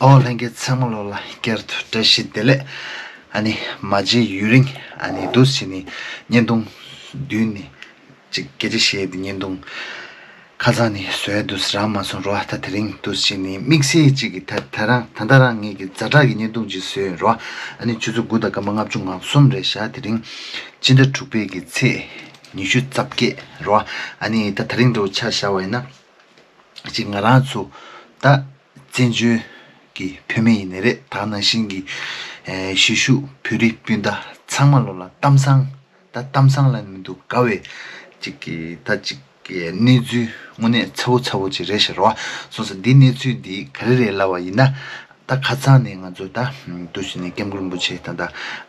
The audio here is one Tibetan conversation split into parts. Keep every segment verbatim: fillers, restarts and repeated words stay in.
ཨོ་ལྷན་རྒྱས་ཚང་མ་ལོ་ལ་བསྐྱར་དུ་བཀྲ་ཤིས་བདེ་ལེགས། ཨ་ནི་མ་མཇལ་ཡུན་རིང་ཨ་ནི་འདུག་སེ་ནི་བརྙན་ཐུང་བདུན་ནི་ཅིག་སྐད་ཆ་བཤད་དེ་བརྙན་ཐུང་ཁ་སང་ནི་བཟོས་འདུག་སེ་རག་མ་སོང་རོ། ད་དེ་རིང་འདུག་སེ་ནི་དམིགས་བསལ་ཅིག་གི་ད་ད་རང་ད་ད་རང་ངེད་ཀྱི་ཛ་དྲག་གི་བརྙན་ཐུང་ཅིག་བཟོས་ཡོད་རོ། ཨ་ནི་ཆུ་ཚོད་དགུ་དང་སྐར་མ་ལྔ་བཅུ་ང་གསུམ་རེད་ཤག་དེ་རིང་སྤྱི་ཟླ་དྲུག་པའི་གི་ཚེས་ཉི་ཤུ་རྩ་བརྒྱད་རོ། ཨ་ནི་ད་དེ་རིང་འདྲ་བོ་ཆ་བཞག་པ་ཡིན་ན། ཅིག་ང་རང་ཚོ་ད་བཙན་བྱོལ་གྱི་བོད་མི་ཡིན་ནི་རེད། ད་ནང་བཞིན་གྱི་ཨེ་གཞིས་བཞུགས་བོད་རིགས་སྤུན་ཟླ་ཚང་མ་ལོ་ལ་གཏམ་བཟང་ད་གཏམ་བཟང་ལ་མི་འདུག་དགའ་བའི་ཅིག་གི་ད་ཅིག་གི་གནས་ཚུལ་དངོས་གནས་ཚ་བོ་ཚ་བོ་ཅིག་རེད་ཤག་རོ། སོང་ཙང་འདི་གནས་ཚུལ་འདི་ག་རེ་རེད་ལབ་པ་ཡིན་ན། ད་ཁ་སང་ནས་ང་ཚོ་ད་འདུག་སེ་ནས་སྐྱབས་མགོན་རིན་པོ་ཆེ་ད་ད་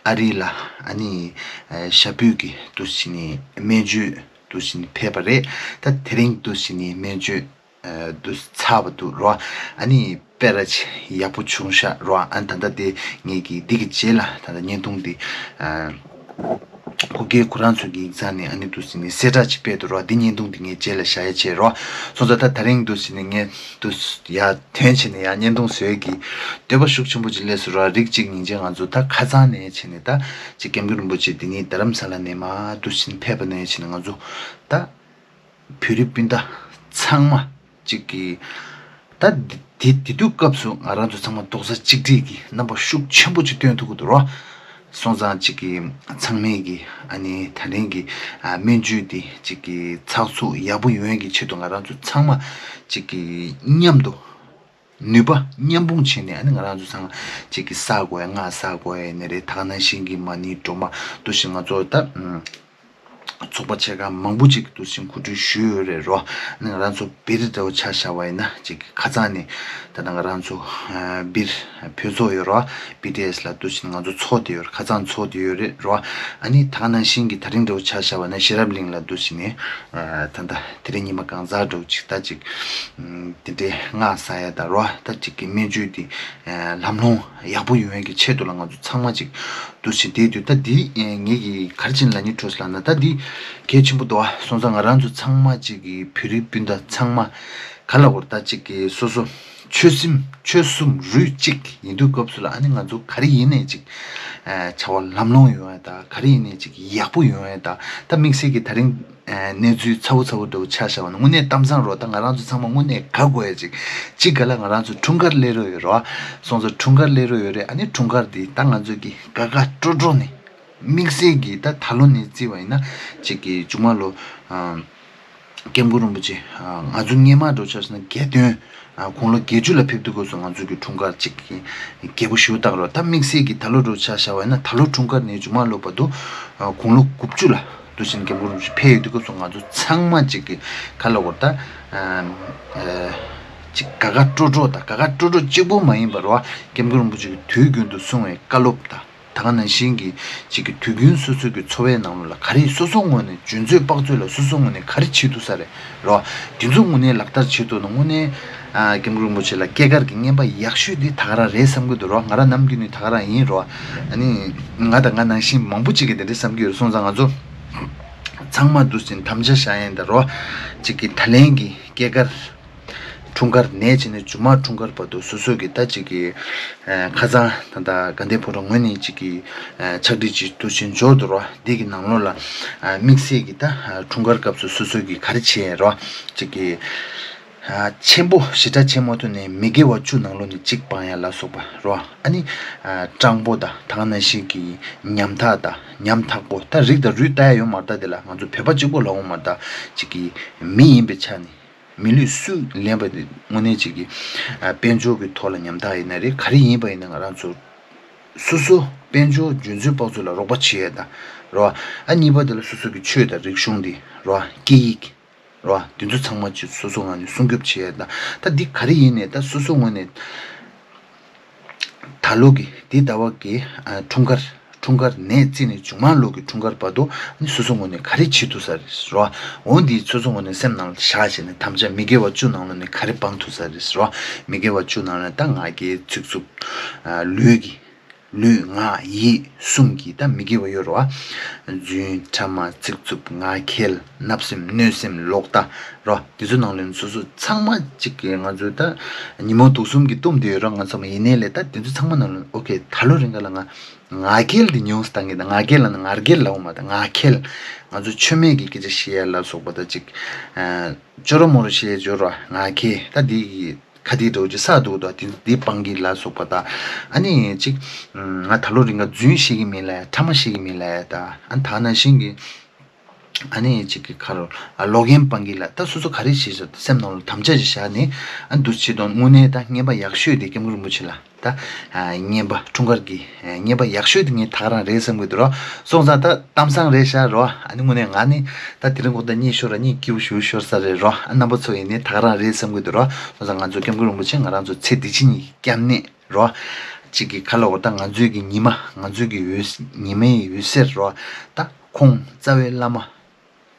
ཨ་རི་ལ་ཨ་ནི་ཨེ་ཞབས་པུས་ཀྱི་འདུག་སེ་ནས་སྨན་བཅོས་འདུག་སེ་ནས་ཕེབས་པ་རེད། ད་དེ་རིང་འདུག་སེ་ནས་སྨན་བཅོས་ཨ་འདུག་ཚར་བ་འདུག་རོ། ཨ་ནི་དཔེ་ར་ཆེ་ཡག་པོ་བྱུང་ཤག་རོ། ཨ་ནི་ད་ལྟ་དེ་ངེད་ཀྱི་འདི་གི་རྗེས་ལ་ད་ལྟ་བརྙན་ཐུང་འདི་ཨ་ཁུ་སྐལ་ཁོ་རང་ཚོ་གི་ཡིག་ཚང་ནས་ཨ་ནི་འདུག་སེ་ནས་གསལ་བསྒྲགས་ཅིག་སྤེལ་འདུག་རོ། འདི་བརྙན་ཐུང་འདི་ངའི་རྗེས་ལ་བཞག་ཡ་བྱས་རོ། སོང་ཙང་ད་དེ་རིང་འདུག་སེ་ནས་ངས་འདུག་ཡ་དོན་བྱས་ནས་ཡ་བརྙན་ཐུང་བཟོས་ཀྱི་འདོད་པ་ཤུགས་ཆེན་པོ་ཅིག་སླེབས་སོང་རོ། རིགས་གཅིག་ཉིན་བྱས་ང་ཚོ་ད་ཁ་སང་ནས་བྱས་ནས་ད་ཅིག་སྐྱབས་མགོན་རིན་པོ་ཆེ་འདི་ནས་རྡ་རམ་ས་ལ་ནས་མར་འདུག་སེ་ཕེབས་པ་ནས་བྱས་ནས་ང་ཚོ་ད་བོད་རིགས་སྤུན་ཟླ་ཚང་མ་ཅིག་གི་ད་འདི་འདི་དུས་སྐབས་སུ་ང་རང་ཚོ་ཚང་མ་རྡོག་རྩ་གཅིག་སྒྲིལ་གྱི་རྣམ་པ་ཤུགས་ཆེན་པོ་ཅིག་སྟོན་ཐུབ་ཀྱི་འདུག་རོ། སོང་ཙང་ཅིག་གི་ཚང་མས་ཀྱི་ཨ་ནི་ད་རིང་གི་ཨ་སྨན་བཅོས་འདི་ཅིག་གི་ཚགས་ཚུད་ཡག་པོ་ཡོང་ཡས་ཀྱི་ཆེད་དུ་ང་རང་ཚོ་ཚང་མ་ཅིག་གི་མཉམ་དུ་ནུས་པ་མཉམ་སྤུངས་བྱས་ནས་ཨ་ནི་ང་རང་ཚོ་ཚང་མ་ཅིག་གི་བསགས་དགོས་ཡ་ང་བསགས་དགོས་ཡ་ནི་རེད། ད་ག་ནང་བཞིན་གྱི་མ་ཎི་སྒྲོལ་མ་འདུག་སེ་ང་ཚོ་ད་ཚོགས་པ་ཆེ་ཁག་མང་པོ་ཅིག་འདུག་སེ་གོ་སྒྲིག་ཞུས་ཡོད་རེད་རོ། ཨ་ནི་ང་རང་ཚོ་བིར་འདྲ་བོ་ཆ་བཞག་པ་ཡིན་ན་ཅིག་གི་ཁ་སང་ནས་ད་ལྟ་ང་རང་ཚོ་ཨ་བིར་བོད་ཚོགས་ཡོད་རོ། བི་ཌི་ཨེ་སི་ལ་འདུག་སེ་ང་ཚོ་ཚོགས་བསྡད་ཡོད་རེད། ཁ་སང་ཚོགས་བསྡད་ཡོད་རེད་རོ། ཨ་ནི་ད་ག་ནང་བཞིན་གྱི་ད་རིང་འདྲ་བོ་ཆ་བཞག་པ་ན་ཤེས་རབ་གླིང་ལ་འདུག་སེ་ནས་ཨ་ད་ལྟ་དེ་རིང་ཉི་མ་གང་ཟག་འདྲ་བོ་ཅིག་ད་ཅིག་ཨ་དེ་འདྲའི་སྔགས་བཟའ་ཡ་ད་རོ། ད་ཅིག་གི་སྨན་བཅོས་དེ་ཨ་ལམ་ལྷོང་ཡག་པོ་ཡོང་ཡ་གི་ཆེད་དུ་ལ་ང་ཚོ་ཚང་མ་ཅིག་འདུག་སེ་བསྡད་དུས་ད་འདི་ཨ་ངེད་ཀྱིས་ག་རེ་བྱས་ནས་ལབ་སྙིང་བྲོ་སོང་ལབ་ན། ད་འདི་གལ་ཆེན་པོ་འདུག་ཨ། སོང་ཙང་ང་རང་ཚོ་ཚང་མ་ཅིག་གི་བོད་རིགས་སྤུན་ཟླ་ཚང་མ་ག་ལ་བོར་ད་ཅིག་གི་སོ་སོ་ཆོད་སེམས་ཆོལ་གསུམ་རུས་གཅིག་ཡིན་དུས་སྐབས་སུ་ལ་ཨ་ནི་ང་ཚོ་ག་རེ་ཡིན་ནའི་ཅིག་ཨ་བྱ་བ་ལམ་ལྷོང་ཡོང་ཡ་ད་ག་རེ་ཡིན་ནའི་ཅིག་ཡག་པོ་ཡོང་ཡ་ད། ད་དམིགས་བསལ་གྱི་ད་རིང་ཨ་གནས་ཚུལ་ཚ་བོ་ཚ་བོ་འདྲ་བོ་ཆ་བཞག་པ་ན་དངོས་གནས་གཏམ་བཟང་རོ། ད་ང་རང་ཚོ་ཚང་མ་དངོས་གནས་དགའ་དགོས་ཡ་ཅིག་ཅིག་ག་ལ་ང་རང་ཚོ་འཁྲུངས་སྐར་སླེབས་རོགས་ཡོད་རོ། སོང་ཙང་འཁྲུངས་སྐར་སླེབས་རོགས་ཡོད་རེད། ཨ་ནི་འཁྲུངས་སྐར་འདི་ད་ང་ཚོ་གི་དགའ་དགའ་སྤྲོ་སྤྲོ་ནས་དམིགས་བསལ་གྱི་ད་ད་ལོ་ནས་བརྩིས་པ་ཡིན་ན་ཅིག་གི་མཇུག་མ་ལོ་ཨ་སྐྱབས་མགོན་རིན་པོ་ཆེ་ཨ་ང་ཚོ་སྔོན་མ་འདྲ་བོ་ཆ་བཞག་ན་རྒྱལ་སྟོན་ཨ་དགུང་ལོ་བརྒྱད་ཅུ་ལ་ཕེབས་དུས་སྐབས་སུ་ང་ཚོ་གི་འཁྲུངས་སྐར་ཅིག་གི་རྒྱས་པོ་ཞེ་པོ་བཏང་རོགས། ད་དམིགས་བསལ་གྱི་ད་ལོ་འདྲ་བོ་ཆ་བཞག་པ་ཡིན་ན་ད་ལོ་འཁྲུངས་སྐར་ནས་མཇུག་མ་ལོ་བར་དུ་ཨ་དགུང་ལོ་དགུ་བཅུ་ལ་འདུག་སེ་སྐྱབས་མགོན་རིན་པོ་ཆེ་ཕེབས་ཡོད་དུས་སྐབས་སུ་ང་ཚོ་ཚང་མ་ཅིག་གི་ག་ལ་བོར་ད་ཨ་ཨ་ཅིག་དགའ་དགའ་སྤྲོ་སྤྲོ་དང་དགའ་དགའ་སྤྲོ་སྤྲོ་གཅིག་པོ་མ་ཡིན་པ་རོ། སྐྱབས་མགོན་རིན་པོ་ཆེ་གི་དུས་རྒྱུན་དུ་གསུང་བའི་བཀའ་སློབ་དང་། ད་ག་ནང་བཞིན་གྱི་ཅིག་གི་དུས་རྒྱུན་སོ་སོ་གི་འཚོ་བའི་ནང་ལོགས་ལ་ག་རེ་སོ་སོ་ངོས་ནས་འཇོན་ཚོད་དཔག་ཚོད་ལ་སོ་སོ་ངོས་ནས་ག་རེ་བྱེད་ཐུབ་ས་རེད་རོ། དེ་ཚོ་དངོས་གནས་ལག་བསྟར་བྱེད་ཐུབ་ན་དངོས་གནས་ཨ་སྐྱབས་མགོན་རིན་པོ་ཆེ་ལ་སྐྱེས་སྐར་གྱི་རྔན་པ་ཡག་ཤོས་དེ་ད་ག་རང་རེད་བསམ་གྱི་འདུག་རོ། ང་རང་ནམ་རྒྱུན་ནས་ད་ག་རང་ཡིན་རོ། ཨ་ནི་ང་དང་ང་ནང་བཞིན་མང་པོ་ཅིག་གིས་དེ་འདྲ་བསམ་གྱི་ཡོད་རེད། སོང་ཙང་ང་ཚོ་ཚང་མ་འདུག་སེ་དམ་བཅའ་བཞག་ཡིན་ད་རོ། ཅིག་གི་ད་ལན་གྱི་སྐྱེས་སྐར། འཁྲུངས་སྐར་ནས་བྱས་ནས་མཇུག་མ་འཁྲུངས་སྐར་བར་དུ་སོ་སོ་གི་ད་ཅིག་གི་ཨ་ཁ་སང་ད་ལྟ་དགའ་ལྡན་ཕོ་བྲང་ངོས་ནས་ཅིག་གི་ཨ་ཕྱག་བྲིས་ཅིག་འདུག་སེ་འབྱོར་འདུག་རོ། འདི་གི་ནང་ལོགས་ལ་ཨ་དམིགས་བསལ་གྱི་ད་ཨ་འཁྲུངས་སྐར་སྐབས་སུ་སོ་སོ་གི་ག་རེ་བྱས་རོ། ཅིག་གི་ཨ་ཆེན་པོ་ཞེ་དྲག་བྱེད་མ་ཐུབ་ནའི་མི་དགེ་བ་བཅུ་ནང་ལོགས་ནས་གཅིག་སྤང་ཡ་ལ་སོགས་པ་རོ། ཨ་ནི་ཨ་སྤྲང་པོ་དང་ད་ག་ནང་བཞིན་གྱི་ཉམ་ཐག་དང་ཉམ་ཐག་པོ་ད་རིགས་དང་རུས་ལྟ་ཡ་ཡོད་མ་རེད། ད་དེ་ལ་ང་ཚོ་བོད་པ་གཅིག་པོ་ལ་འོང་མ་རེད། ད་ཅིག་གི་མི་ཡིན་པའི་ཆ་ནས། མི་ལུས་སུ་ལེན་པ་དེ་དངོས་གནས་ཅིག་གི་ཨ་དཔལ་འབྱོར་གྱི་ཐོག་ལ་ཉམ་ཐག་ཡིན་ན་རེད། ག་རེ་ཡིན་པ་ཡིན་ན་ང་རང་ཚོ་སོ་སོ་དཔལ་འབྱོར་འཇོན་ཚོད་དཔག་ཚོད་ལ་རོགས་པ་བྱེད་ཡ་དང་རོ། ཨ་གཉིས་པ་དེ་ལ་སོ་སོ་གི་ཆོས་དང་རིག་གཞུང་དེ་རོ། སྐད་ཡིག་རོ། དེ་ཚོ་ཚང་མ་ཅིག་སོ་སོ་ངོས་ནས་སྲུང་སྐྱོབ་བྱེད་ཡ་དང་། ད་འདི་ག་རེ་ཡིན་ནའི་ད་སོ་སོ་ངོས་ནས་ད་ལོ་གི་འདི་ཟླ་བ་གི་ཨ་འཁྲུངས་སྐར། འཁྲུངས་སྐར་ནས་བརྩིས་ནས་མཇུག་མ་ལོ་གི་འཁྲུངས་སྐར་བར་དུ་ནི་སོ་སོ་ངོས་ནས་ག་རེ་བྱེད་ཐུབ་ས་རེད་རོ། འོ་འདི་སོ་སོ་ངོས་ནས་སེམས་ནང་ལ་བཞག་བྱས་ནས་དམ་བཅའ་མི་དགེ་བ་བཅུ་ནང་ལོགས་ནས་ག་རེ་སྤང་ཐུབ་ས་རེད་རོ། མི་དགེ་བ་བཅུ་ནང་ལོགས་ནས་ད་ང་རྒྱལ་ཚིག་རྩུབ་ཨ་ལུས་ཀྱི་ ལུས་ངག་ཡིད་གསུམ་གྱི་ད་མི་དགེ་བ་ཡོད་རེད་བ། རྫུན་ཕྲ་མ་ཚིག་རྩུབ་ངག་འཁྱལ་བརྣབ་སེམས་གནོད་སེམས་ལོག་ལྟ་རེད་བ། དེ་ཚོ་ནང་ལོགས་ནས་སོ་སོ་ཚང་མ་གཅིག་གི་ང་ཚོའི་ད་ཉིན་མོ་དུག་གསུམ་གྱིས་བཏུམས་བསྡད་ཡོད་རེད་བ། ང་ཚང་མ་ཡིན་ནའི་ལས་ད་དེ་ཚོ་ཚང་མ་ནང་ལོགས་ཨོ་ཁེ་ད་ལོ་རིང་ག་ལ་ང་ངག་འཁྱལ་དེ་ཉུང་སུ་བཏང་གི། ད་ངག་འཁྱལ་ལབ་ན་ངར་འཁྱལ་ལབ་འོང་མ། ད་ངག་འཁྱལ། ང་ཚོ་མཆོད་མེ་གི་སྐད་ཆ་བཤད་ཡ་ལ་སོགས་པ་ད་ཅིག་ཨ་ཅོ་རོ་མོ་རོ་བཤད་ཡ་ཅོ་རོ་ངག་འཁྱལ་ད་འདི་གི་ཁ་དེ་འགྲོ་རྒྱུ་ས་འདུག་ད་དེ་འདི་སྤང་གི་ལ་སོགས་པ་ད། ཨ་ནི་ཅིག་ང་ད་ལོ་རིང་ག་རྫུན་བཤད་གི་མིན་ལ་ཡ། ཕྲ་མ་བཤད་གི་མིན་ལ་ཡ། ད་ཨ་ནི་ད་ནང་བཞིན་གི་ཨ་ནི་ཅིག་གི་ཁ་རོ་ཨ་ལོག་གཡེམ་སྤང་གི་ལ། ད་སོ་སོ་ག་རེ་བྱེད་ཟེར་ད་སེམས་ནང་ལ་དམ་བཅའ་ཅིག་བཞག་ནས་ཨ་འདུ་བྱེད་དང་། དངོས་གནས་ད་བསྙེན་པ་ཡག་ཤོས་དེ་སྐྱབས་མགོན་རིན་པོ་ཆེ་ལ་ད་ཨ་བསྙེན་པ་འཁྲུངས་སྐར་གྱི་ཨ་བསྙེན་པ་ཡག་ཤོས་དེ་ངས་ད་ག་རང་རེད་བསམ་གི་འདུག་རོ། སོང་ཙང་ད་གཏམ་བཟང་རེད་ཤག་རོ། ཨ་ནི་དངོས་གནས་ང་ནི་ད་དེ་རིང་གོ་ད་གཉིད་ཤོར་ར་གཉིད་སྐྱིད་པོ་ཞུ་ཤོར་ས་རེད་རོ། ཨ་རྣམ་པ་ཚོ་ཡིན་ནའི་ད་ག་རང་རེད་བསམ་གི་འདུག་རོ། སོང་ཙང་ང་ཚོ་སྐྱབས་མགོན་རིན་པོ་ཆེ་ང་རང་ཚོ་ཚེ་འདི་ཕྱི་གཉིས་ཀྱི་སྐྱབས་གནས་རོ། གཅིག་གི་ཁ་ལ་འོ་ད་ང་ཚོའི་གི་ཉི་མ་ང་ཚོའི་གི་འོད་ཉི་མའི་འོད་ཟེར་རོ། ད་ཁོང་རྩ་བའི་བླ་མ་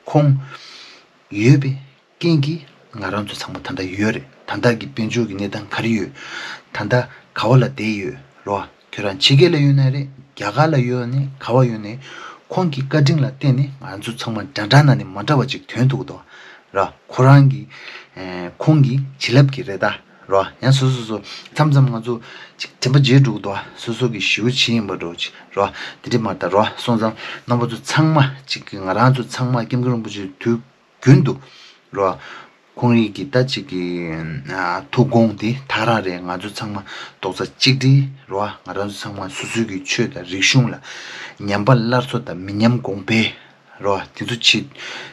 ཁོང་ཡོད་པའི་རྐྱེན་གྱིས་ང་རང་ཚོ་ཚང་མ་ད་ལྟ་ཡོད་རེད། ད་ལྟ་གི་དཔལ་འབྱོར་གྱི་གནས་སྟངས་ག་རེ་ཡོད། ད་ལྟ་ག་བ་ལ་བསྡད་ཡོད་རོ། ཁྱོད་རང་ཕྱི་རྒྱལ་ལ་ཡོད་ན་རེད། རྒྱ་གར་ལ་ཡོད་ནས་ག་བ་ཡོད་ནས་ཁོང་གི་བཀའ་དྲིན་ལ་བརྟེན་ནས་ང་ཚོ་ཚང་མ་འདྲ་འདྲ་ན་ནས་མ་འདྲ་བ་ཅིག་ཐོན་ཐུབ་འདུག་ར། ཁོ་རང་གི་ཨེ་ཁོང་གི་བྱིན་རླབས་ཀྱི་རེད་ད་རོ། ཡང་སོ་སོ་སོ་མཚམས་མཚམས་ང་ཚོ་ཅིག་དྲན་པ་བརྗེད་འགྲོ་གི་འདུག་སོ་སོ་གི་ཞི་བ་ཇི་ཡིན་པ་འགྲོ་ཅིག་རོ། དེ་འདྲ་མ་ད་རོ། སོང་ཙང་རྣམ་པ་ཚོ་ཚང་མ་ཅིག་གི་ང་རང་ཚོ་ཚང་མ་སྐྱབས་མགོན་རིན་པོ་ཆེ་དུས་རྒྱུན་དུ་རོ། ཁོང་རིགས་ཀྱི་ད་ཅིག་གི་ཨ་ཐུགས་དགོངས་དེ་ད་རང་རེད། ང་ཚོ་ཚང་མ་རྡོག་རྩ་གཅིག་སྒྲིལ་རོ། ང་རང་ཚོ་ཚང་མ་སོ་སོའི་གི་ཆོས་དང་རིག་གཞུང་ལ་ཉམས་པ་སླར་གསོ་དང་མི་ཉམས་གོང་འཕེལ་རོ། དེ་ཚོ་ཅིག་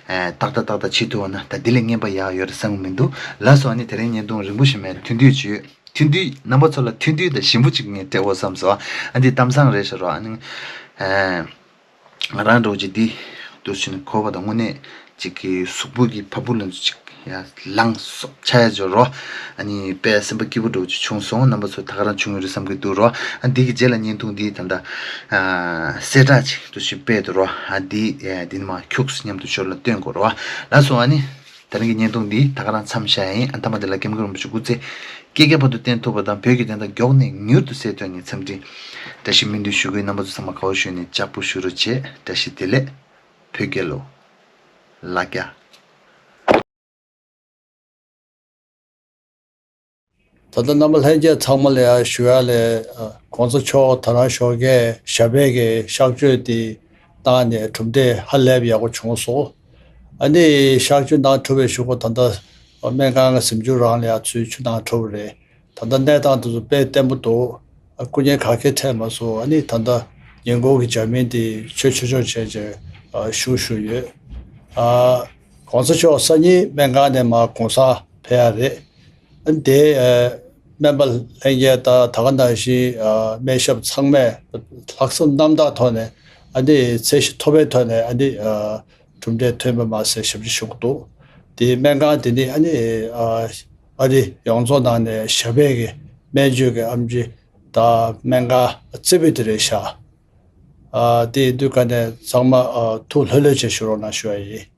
ཨ་ཏག་ཏག་ཏག་ཏག་བྱེད་ཐུབ་པ་ན་ད་འདི་ལས་རྔན་པ་ཡག་ཡོད་རེད་བསམ་གི་མི་འདུག་ལགས་སོ། ཨ་ནི་དེ་རིང་བརྙན་ཐུང་རིང་པོ་ཞིག་མེད། ཐུང་ཐུང་ཅིག་ཡོད། ཐུང་ཐུང་རྣམ་པ་ཚོ་ལ་ཐུང་ཐུང་དང་ཞིམ་པོ་ཅིག་ངས་སྤྲད་དགོས་བསམ་སོང་། ཨ་འདི་གཏམ་བཟང་རེད་ཤག་རོ། ཨ་ནི་ཨ། ང་རང་འདྲ་བོ་ཅིག་འདི་འདུག་ཕྱིན་གོ་བ་དང་དངོས་གནས་ཅིག་གི་གཟུགས་པོ་གི་བ་སྤུ་ལ་ཅིག་ཡ་ལངས་སོགས་ཆ་ཡ་འཇོག་རོ། ཨ་ནི་དཔེ་སེམས་པ་སྐྱིད་པོ་འདྲ་བོ་ཅིག་བྱུང་སོང་། རྣམ་པ་ཚོ་ད་ག་རང་བྱུང་ཡོད་རེད་བསམ་གི་འདུག་རོ། ཨ་འདི་གི་རྗེས་ལ་བརྙན་ཐུང་འདི་ད་ལྟ་ཨ་གསལ་བསྒྲགས་ཅིག་འདུག་ཕྱིན་སྤེལ་འདུག་རོ། ཨ་འདི་ཨ་འདི་ནི་མ་ཁྱུགས་སུ་མཉམ་དུ་ཞོར་ལ་སྟོན་དགོས་རོ། ལགས་སོ། ཨ་ནི། ད་རིང་གི་བརྙན་ཐུང་འདི་ད་ག་རང་མཚམས་བཞག་ཡིན། ཨ་མཐའ་མ་དེ་ལ་སྐྱབས་མགོན་རིན་པོ་ཆེ་སྐུ་ཚེ་བསྐལ་བརྒྱ་བར་དུ་བརྟན་ཐུབ་པ་དང་བོད་ཀྱི་བདེན་མཐའ་མགྱོགས་ནས་མྱུར་དུ་གསལ་ཐོན་ནས་འཚམས་འདྲི་བཀྲ་ཤིས་སྨོན་འདུན་ཞུ་གི་ཡོད། རྣམ་པ་ཚོ་ཚང་མ་དགའ་བོ་ཞུས་ནས་ལྕགས་པོ་ཞུ་རོགས་བྱེད། བཀྲ་ཤིས་བདེ་ལེགས། བོད་རྒྱལ་ལོ། ལ་རྒྱ། ད་ལྟ་རྣམ་པ་ལྷན་རྒྱས་ཚང་མ་ལ་ཡང་ཞུ་ཡ་ལས། ཨ། གོང་ས་མཆོག་དོ་སྣང་ཞོགས་ཀས་ཞབས་པད་ཀྱི་གཤགས་བཅོས་དེ་བཏང་ནས་གྲུབ་འབྲས་ཧ་ལས་པ་ཡག་པོ་བྱུང་སོང་། ཨ་ནི་གཤགས་བཅོས་གནང་གྲུབ་པའི་གཞུག་གུ་ད་ལྟ་སྨན་ཁང་གི་གཟིམ་ཆུང་རང་ལ་ཡང་ཚུར་ཆུ་གནང་གྲུབ་པ་རེད། ད་ལྟ་གནས་སྟངས་དེ་ཚོ་དཔེ་བརྟན་པོ་འདུག་ཨ། སྐུ་ངལ་ག་གེ་འཕྲད་མ་སོང་། ཨ་ནི་ད་ལྟ་ཉིན་གུང་གི་ཇ་མིན་དེ་མཆོད་མཆོད་མཆོད་བྱས་བྱས། ཨ། བཞུགས་བཞུགས་ཡོད། ཨ། གོང་ས་མཆོག་སང་ཉིན་སྨན་ཁང་ནས་མར་གུང་སེང་ཕེབས་ཡ་རེད། ཨ་ནི་དེ་ཨ་སྨན་པ་ལྷན་རྒྱས་དང་ད་ག་ནང་བཞིན་ཨ་སྨན་ཞབས་ཚང་མས་ལྷག་བསམ་རྣམ་དག་ཐོག་ནས། ཨ་ནི་ཚད་གཞི་མཐོ་བའི་ཐོག་ནས། ཨ་ནི་ཨ་གྲུབ་འབྲས་ཐོན་པ་མ་ཟད་ཞབས་ཕྱི་ཞུ་གི་འདུག་དེ་སྨན་ཁང་དེ་ནི་ཨ་ནི་ཨ་ཨ་རི་ཡོངས་རྫོགས་ནང་ནས་ཞབས་པད་ཀྱི་སྨན་བཅོས་ཀྱི་ཨེམ་ཆི་དང་སྨན་ཁང་རྩེ་ཕུད་དེ་རེད་ཤག་ཨ་དེ་ཡིན་དུས་ཀ་ནས་ཚང་མ་ཨ་ཐུགས་ལྷོད་ལྷོད་བྱས་བཞུགས་རོགས་གནང་ཞུ་བ་ཡིན།